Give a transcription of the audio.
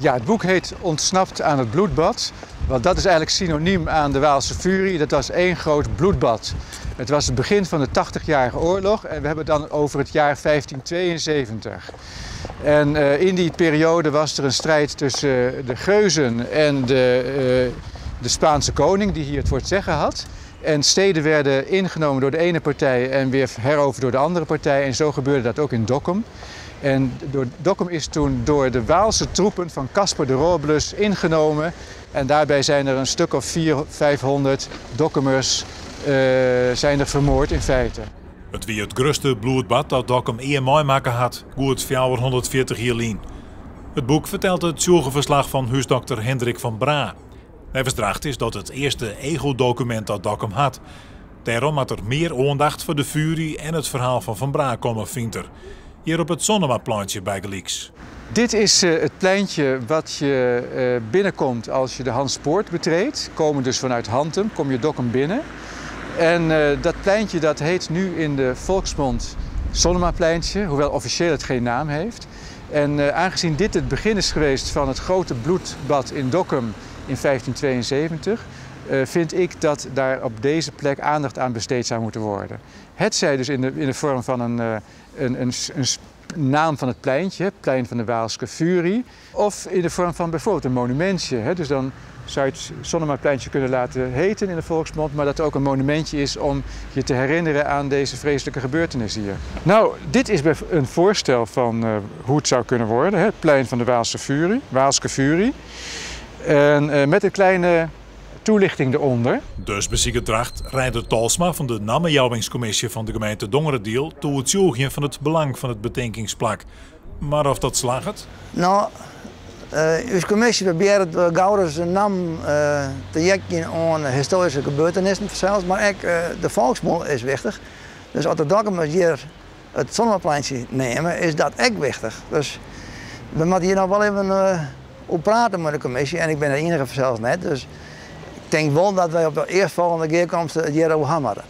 Ja, het boek heet Ontsnapt aan het bloedbad. Want dat is eigenlijk synoniem aan de Waalse Furie. Dat was één groot bloedbad. Het was het begin van de 80-jarige oorlog en we hebben het dan over het jaar 1572. En in die periode was er een strijd tussen de geuzen en de Spaanse koning, die hier het voor het zeggen had. En steden werden ingenomen door de ene partij en weer heroverd door de andere partij. En zo gebeurde dat ook in Dokkum. En Dokkum is toen door de Waalse troepen van Casper de Robles ingenomen. En daarbij zijn er een stuk of 400, 500 Dokkumers zijn er vermoord in feite. It wie it grutste bloedbad dat Dokkum ea meimakke hat, goed 440 jier lyn. It boek fertelt it tsjûgeferslach fan húsdokter Hendrik van Bra. Neffens Dragt is dat it earste egodokumint dat Dokkum hat. Dêrom moat der mear oandacht foar de Fury en it ferhaal fan Van Bra komme, fynt er. Hjir op it Sonnemapleintje bygelyks. Dit is het pleintje wat je binnenkomt als je de Hanspoort betreedt. Komen dus vanuit Hantum, kom je Dokkum binnen. En dat pleintje dat heet nu in de volksmond Sonnemapleintje, hoewel officieel het geen naam heeft. En aangezien dit het begin is geweest van het grote bloedbad in Dokkum in 1572, vind ik dat daar op deze plek aandacht aan besteed zou moeten worden. Het zij dus in de vorm van een naam van het pleintje, het plein van de Waalske Furie, of in de vorm van bijvoorbeeld een monumentje. Hè. Dus dan zou je het Sonnemapleintje kunnen laten heten in de volksmond, maar dat er ook een monumentje is om je te herinneren aan deze vreselijke gebeurtenis hier. Nou, dit is een voorstel van hoe het zou kunnen worden, hè. Het plein van de Waalse Furie, Waalske Furie. En met een kleine toelichting eronder. Dus besiket Dragt Reinder Tolsma fan de nammejouwingskommisje fan de gemeente Dongeradiel te oertsjûgjen fan it belang fan it betinkingsplak. Mar oft dat slagget? No, ús kommisje probearret gauris in namme te jaan oan histoaryske gebeurtenissen fansels, mar ek de folksmûle is wichtich. Dus as de Dokkumers hjir it Sonnemapleintje neame, is dat ek wichtich. Dus we moatte hjir noch wol even oer prate mei de kommisje en ik bin de iennige fansels net. Dus ik tink wol dat wy op de earstfolgjende gearkomste it hjir oer ha moatte.